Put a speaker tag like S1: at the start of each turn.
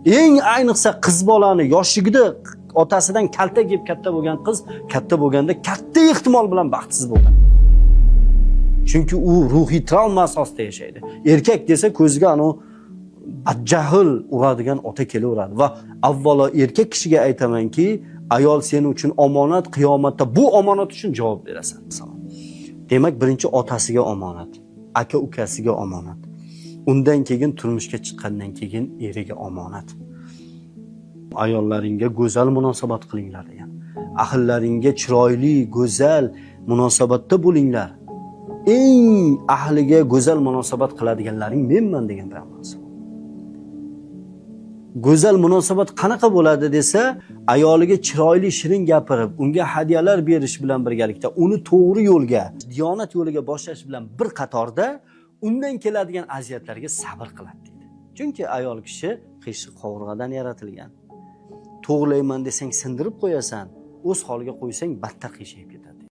S1: Eng ayniqsa qiz bolani yoshligida otasidan kaltak yeb katta bo'lgan qiz katta bo'lganda katta ehtimol bilan baxtsiz bo'ladi. Chunki u ruhiy travma asosida yashaydi. Erkak desa ko'ziga anu badjahl uradigan ota kelaveradi. Va avvalo erkak kishiga aytamanki, ayol sen uchun omonat, qiyomatda bu omonat uchun javob berasan. Demak, birinchi otasiga omonat, aka ukasiga omonat. Undan keyin turmushga chiqqandan keyin eriga omonat. Ayollaringga go'zal munosabat qilinglar degan. Ahllaringga chiroyli, go'zal munosabatda bo'linglar. Eng ahliga go'zal munosabat qiladiganlaring menman degan payg'ambar. Go'zal munosabat qanaqa bo'ladi desa, ayoliga chiroyli shirin gapirib, unga hadyalar berish bilan birgalikda uni to'g'ri yo'lga, diyonat yo'liga boshlash bilan bir qatorda undan keladigan aziyatlarga sabr qiladi deydi. Chunki ayol kishi qiyshiq qovurg'adan yaratilgan. To'g'rilayman desang sindirib qo'yasan, o'z holiga qo'ysang battar qiyshayib ketadi.